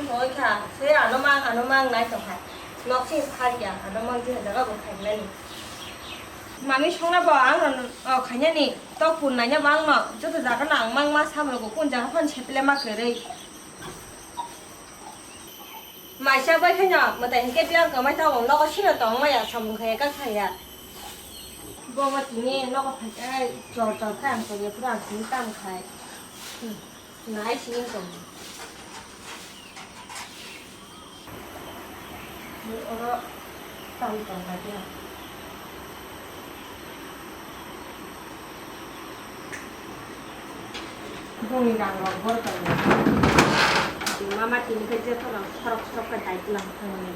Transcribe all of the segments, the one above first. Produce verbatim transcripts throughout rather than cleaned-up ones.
Hoi kha, se ano mang, ano mang nai tong kha. Nok sing phar ya, ano mang je jaga bo khainani. Mami songna bo ang no, o khainani. Tok pun naina bo ang no, joto jaga no ang mang ma samro bo kun jaga phan seple ma kwrwi. Maisa bai khaino mwtai hinkhe biyang kwmai tongo, nogo sino tong maya samung khaya ka khaya. Bobo tini nogo phaikhe chol chol khai ang tongya pura ang tini tam khai. Hmm. Nai sini tong. Oro tam tong kha dia. Bongni rang rok bor tong. Mama tini khe je thorok sorok sorok khe dai tlang thangni.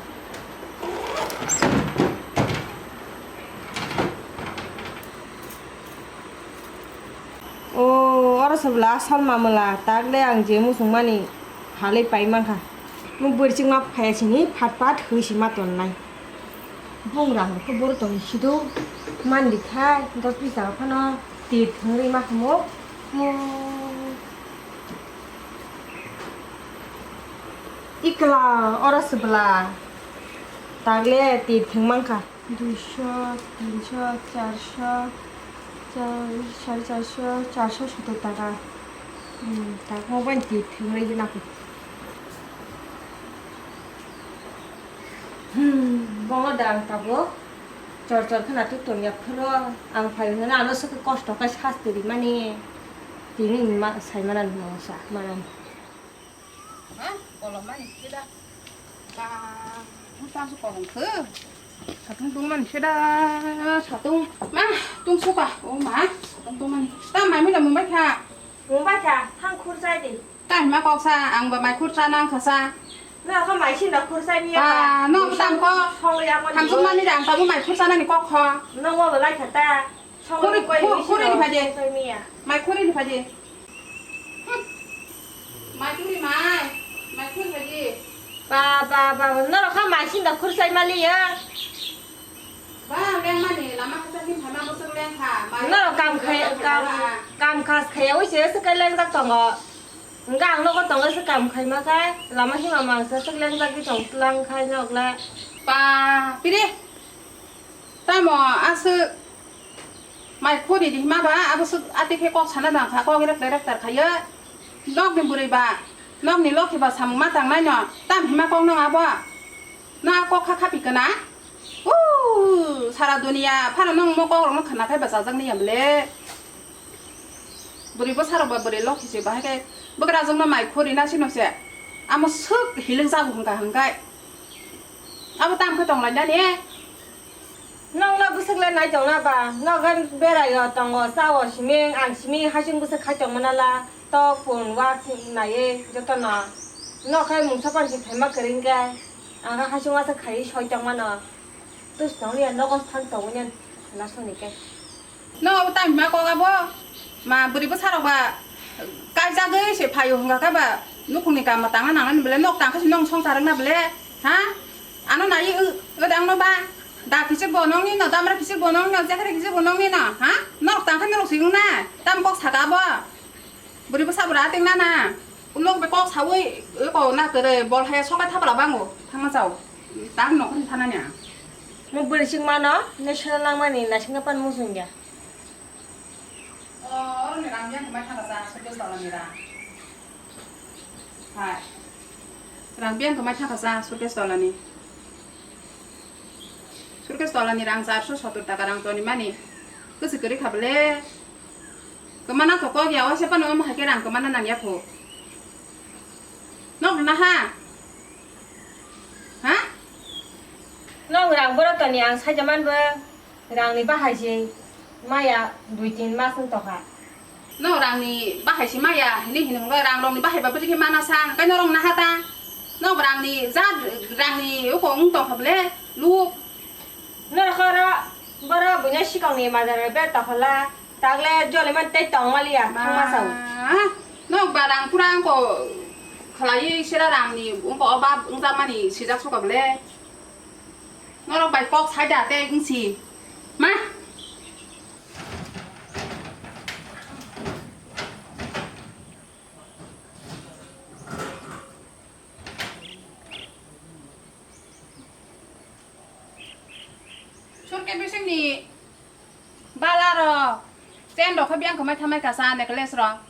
O, oro se bwla asal mamwla, tak le ang je muchung mani phalwi pai mankha. Mo bwrwi chwngma phaya sini phat phat hwi si ma tonnai. Bung rang khe boro tongwi sido mandi khai, dot pisa phano tir thwngwi ma khamu. Mo ikla oro se bwla, tak le tir thwng mankha. Duisho, tinsho, charsho, char-, sare charsho, charsho sotor taka. Hmm, tak mo bai twi thwngwi nakho. Hmm, bono da ang tabuk chor chor khna tuk tong ya phano ang phai hwnwi ano swkhe kosto khe sasti rimani tini ma-, sai manani mo sa manani. Ha, kolom mani khe da. Ba, busa su kolom khe. Satung tung mani khe da, satung. Ma, tung suka. O ma, satung tung mani. Ta mai mui da mumbai kha. Mumbai kha, thang khur chai di. Ta hima kok sa, ang ba mai khur cha nang kha sa. No kha mai sin da khur chai ni. Ba, no tam ko. Thang sung mani da, ang ta bu mai khur cha nani kok kho. No mo ba lai kha ta. Khuri, khu-, khuri ni phaidi. Mai khuri ni phaidi. Hmm. Mai khuri mai. Mai khuri phaidi. Ba, ba, ba, norok kha mai sinda khurchai maliya. Ba, leng mani lama kasa hin phama bosok leng kha. Mai norok kam khaya, kam, kam khas khaya wi se se kai leng jak tongo. Hingke ang nogo tongo se kam khaima khe lama hima mangsa se leng jak di tong tlang khai nok le. Ba, piri. Tamo aswk mai khuri di hima ba, abo swk ati khe kok sana nang kha, kok rektar rektar khayo. Nokni bwrwi ba, nokni lokhi ba samung ma tang nai no, tam hima kok nang abo. No a kok kha khapi kana? Uu, sara duniya phano nong mo kok rok no khna khai ba chajak ni ya bwle. Bwrwi bwsa rok ba bwrwi lokhi se bahai khe bwkrajwk no mai khuri na sino se. Amo swk hilik jago hwnkha hwnkhe. Abo tam khe tong lai nani? Nokno bwswk le nai tongna ba? Nogo berai o tongo, cha o simi, ang simi, hasing bwswk khai tongmana la, tok pun wak naiwi jotono. Nok hai mungsa pansi phaima kwrwi hwnkhe, ang khe hasing uaisa khaiwi soi tongmano. Tus tong ya nogo thang tongwi nang lasoni khe. No, abo tamo hima kok abo? Ma, bwrwi bwsarok ba kaijagwi se phaio hwnkha khe ba, nukhungni kam ma tangna nangnani bwle, nok tang khe se nong songchar wngna bwle, ha? Ano naiwi o, o dangno ba, da kichik bo nongni no, damra kichik bo nongni no, jekre kichik bo nongni no, ha? Norok tang khe norok se wngna, tamo kok saka abo? Bwrwi bwsa bwrwi ating nana, ulo be kok sawi, o kok na kwrwi, bol hai sokai thapla bango, thangma chao, tang nokhorni thanani ang. Mo bwrwi sing mano, national langmani naisingno pan muchungya. O, oroni rang biyang kwmai thangkha cha, suitcase tolani rang. Hai. Rang biyang kwmai thangkha cha, suitcase tolani. Suitcase tolani rang charso sottor taka rang toni mani. Kwchwi kwrwi kha bwle. Kwmana to kok ya, o se pano omo hai khe rang kwmana nang ya pho. Nok rwna ha? Ha? Nok rang boro toni ang saida man bo. Rangni bahai se maya dui tin mas wng tongkha. No rangni bahai se maya hini hini hwnba rang rokni bahai ba bwtwi khe mana sa hwnkhai norok naha ta. No rangni ja rangni uko wng tongkha bwle luk. Norok oro boro buino sikongni majra bai ber tongkha la tagle joliman tei tongmaliya thangma sao. No ba rang pura wngko khlaiwi sera rangni wngko obab wngjakmani sijak sokha bwle. Norok bai kok sai da tei wngsi ma. Khe bisingni bala rok, chain rok khe biyang khe mai thamai kasa necklace rok.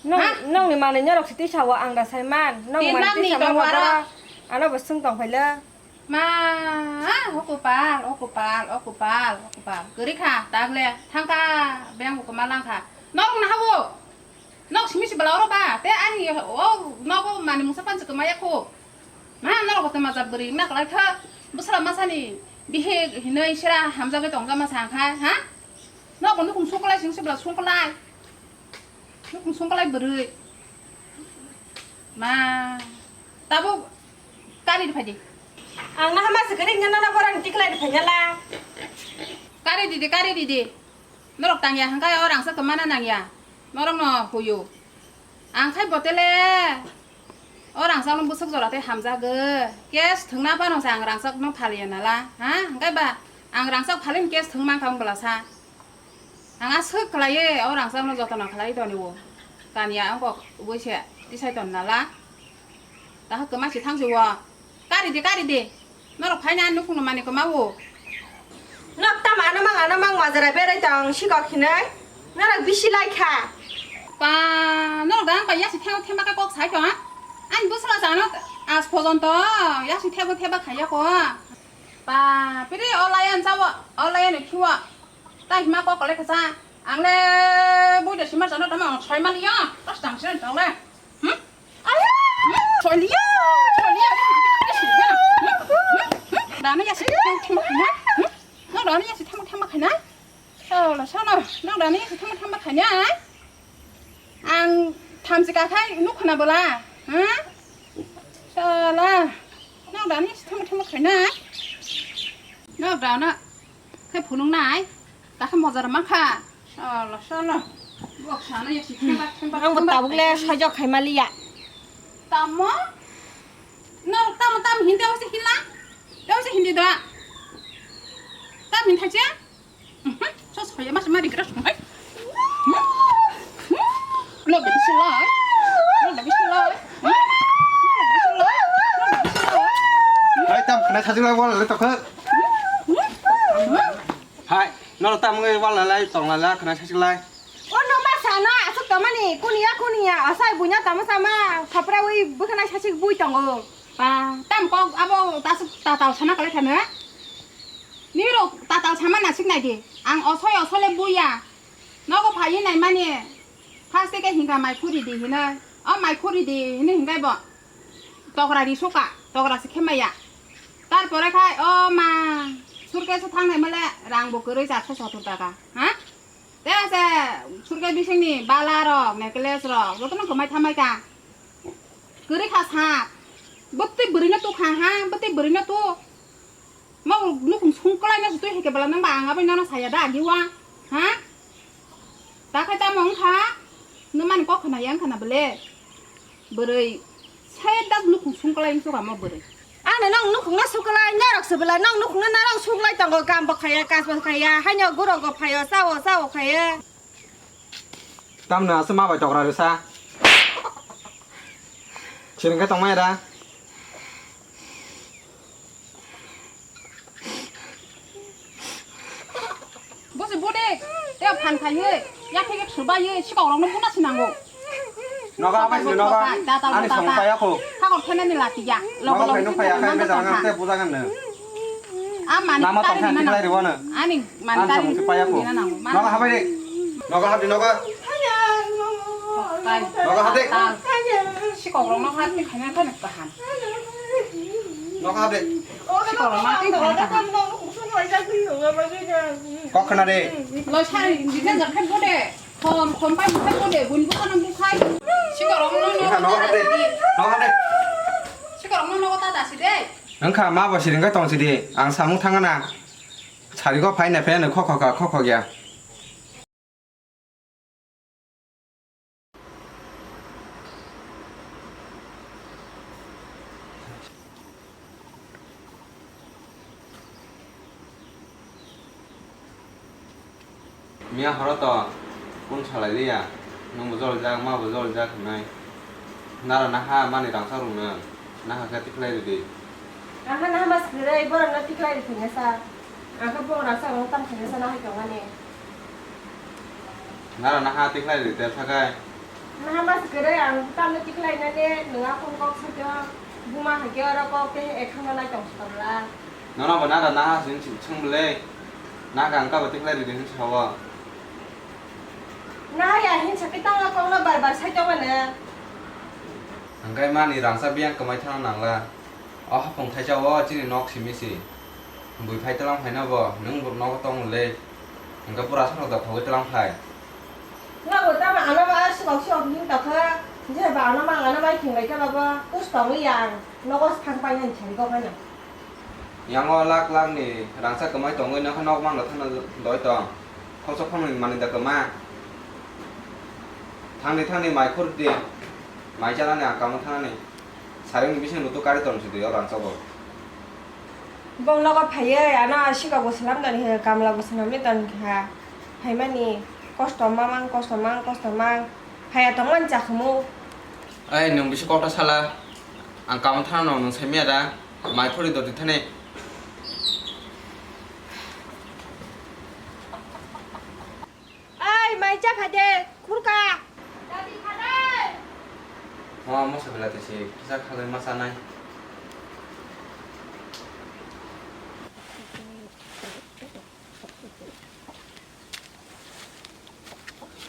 Nong, ha? Nongni manwi norok siti sao ang da saiman. Nongni tin manwi lakh ni tisa tongo mano aro. Ano bo swng tong phaile. Ma, o kopal, o kopal, o kopal, o kopal. Kwrwi kha, tagle, thangkha, biyang bo kwma langkha. Norok nahawo. Nok simi si bwla oro ba, te ani o nogo mani mungsa pansi kwmaya kho. Ma norok kote majak bwrwi wngna kwlai kha. Bwsala masani bihe hinwi sera hamjagwi tongjama sa kha, ha? Nok bo nukhung sungkwlai sing si bwla sungkwlai. Nukhung sungkwlai bwrwi. Ma tabuk kari phai di. Ang naha masa kwrwi wngna nana borani tiklai phai nala. Kari di di, kari di di. Norok tangya hwnkhe o rangchak kwmana nangya. Norokno huyo. Ang khai botele o rangchakno bwswk jora tei hamjagwi. Case thwngna phano se ang rangchakno phaliya nala. Ha? Hwnkhe ba ang rangchak phalini case thwng mankha wng bwlasa. Ang aswk khlaiwi o rangchakno jotono khlaiwi tonio. Kaniya wngkok ubui se tisai ton nala. Tahok kwma si thangsi o. Kari di, kari di. Norok phaina nukhungno mani kwma o. Nok tamo ano mang, ano mang majra berai tong sikok hinwi. Norok bisi lai kha. Pa, norok da ang pa yasi thebo thema khe kok sai tong. Ani bwsla jano as pojonto yasi thebo theba khaiya ko. Pa, piri o layan jawo, o layan khiwa. Tai hima kok kole kha sa. Ang le buida simar jano tamo ang soi maliya. Tas tang siren tong le. Hmm? Choliya, choliya. Dana yasi thang thang khaina. No dana yasi thang thang khaina. Solo solo. No dana yasi thang thang khaina. Ang thamsi kakhai nukhna bola. Ha? Sala. No dana yasi thang thang khaina. No dana. Khe phunuk nai. Takhe mojar mankha. Solo, solo. Bok sana ya si themba, themba, Ang bo themba. Tabuk le sojok khai maliya. Tamo? No, tamo, tamo hindi, o si hinla? O si hindi da? Tam hin thaje? Mhm. So, so, ya, mas, mari, gras, mai. Lo, bisi lai. Lo, bisi lai. Lo, bisi lai. Lo, bisi lai. Hai, tam, kena sajung lai, wal, le, tokhe. Hai, nono tamungwi wal lalai, tong lalai, khna sachik lai. O no ma sano, aswk tongmani, kuniya, kuniya, asai buino tamo sama, khopra wi bwkhwnai sachik bui tongo. Ba, tam kok abo taswk tatal sana kale thano. Nirok tatal sama nasik nai di. Ang osoi osole buya. Nogo phaiwi nai mani. First ke hingka mai khuri di hinoi. O mai khuri di hinoi hingkai bo. Tokra ri suka, tokra se khemaya. Tarpore khai o ma surke se thangnai male rang bo kwrwi charso sotur taka. Ha? Te se surke bisingni bala rok, necklace rok, jotono kwmai thamai ka. Kwrwi kha sa. Bwtwi bwrwino tu kha ha, bwtwi bwrwino tu. Mo nukhung sungkwlai no twi heke bwla nang ba ang abo nono saya da agi wa. Ha? Ta khai tamo wngkha? Nwmani kok khna yang khna bwle. Bwrwi. Sai dak nukhung sungkwlai wngkha mo bwrwi. Ano nang nukhung no sungkwlai norok se bwla nang nukhung no narang sungkwlai tongo kam bo khaya kas bo khaya haino guro go phaio sao sao khaya. Tamno aswk ma bai tokra rwsa. Siring khe tongmai da. Bo se bo de, te phan khai he, ya khe khe subai he, sikok rok no buna sinango. Nogo abai se nogo. Ani samung paya ko. Khakor thene ni lati ya. Nogo khai no paya khai be jangan te buja kan ne. Lama tong khan tiklai riwa na. Ani mani kari samung se paya ko. Nogo habai de. Nogo hadi nogo. Nogo hadi. Sikok rok no hadi khana khana kahan. Nogo hadi. Sikok rok no hadi khana kahan. Kok khana de. Lo sai dina jakhan ko de. Khom khom pai bukhai ko de. Bun bukhai no bukhai. Sikok rok no no. Nogo hadi. Nogo hadi. Sikok rok no nogo ta dasi de. Wngkha ma bo siring khe tong sidi, ang samung thangna. Sarigo phai nai phai ano khokhokha khokhokya. Miya horo to kung salai liya, nwng bo jolijak, ma bo jolijak hinwi. Nara naha mani rangchak rwngno naha khe tikhlai rwdi. Naha naha ma swkirwi borokno tikhlai rwphingya sa. Bo rasa ang tam khaina sana hai tongani. Nara naha tikhlai rite thakai. Naha mas kere ang tam tikhlai nani nunga kong kok sajo. Buma hai ke oro kok te ek thang nai tong sukabla. Nono bo nara naha sin sing bele. Naga ang kabo tikhlai rite hin sawo. Nahaya hin sakhe tangla kokno bar bar sai tongmani. Hwnkhe mani rangchak biyang kwmai thangna nangla. O hapung thaisa o chini nok simi si. Bui phai twlang phaino bo, nwng bo nogo tong le. Hwnkhe pura aswk dophogwi twlang phai. Nogo tamo ano ma swkang swkang hin tokha. Jeba ano ma ano mai thwng lai khe babo. Kus tongwi yang. Nogo phang pai han chari kok phano. Yango lak lak ni rangchak kwmai tongwi nokha nok mangno thangna doi tong. Khoroksa khoroknwi manwi da kwma. Thangni thangni mai khur di. Mai chanani ang kamo thangnani. Saringni bising lutu kari tong si di o rangchago. Bong nogo phaiwi ano sikok bo swnam toni khe kamla bo swnamwi toni kha. Phaimani kosto mamang kosto mang kosto mang. Phaiya tongmani chakhumu. Ai nwng bisi kokta sala. Ang kamo thangnano nwng saimaya da. Mai khuri doti thani. Ai, mai cha phai de, khurka. Dati phai de. Mo moso belai tisi kisa khalai ma chanai.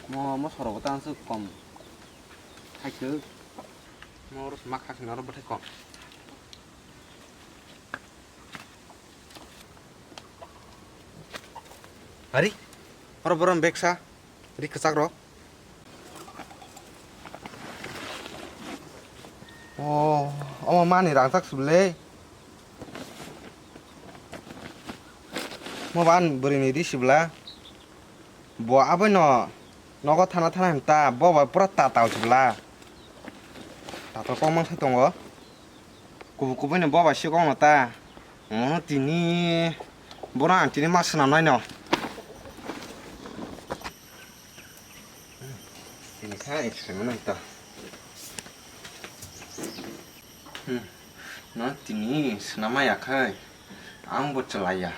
Mo moso rogo ta ansuk kom. Hai kwk. Mo oro sma khakchangni oro bwthai kom. Ari, oro borok beksa ri kwchak rok. O, omo mani rangchak sibole. Mo ban bwrwi ni ri sibla. Bo aboino nogo thana thana hinta, bo bai pura tatal sibla. Tatal kok mang sai tongo. Kubui kubui ni bo bai sikok no ta. Omo tini bono ang tini ma swnam nai no. Tini kha ek swnam nai ta. Hmm. No tini swnam ya khai. Ang bo chwlaiya.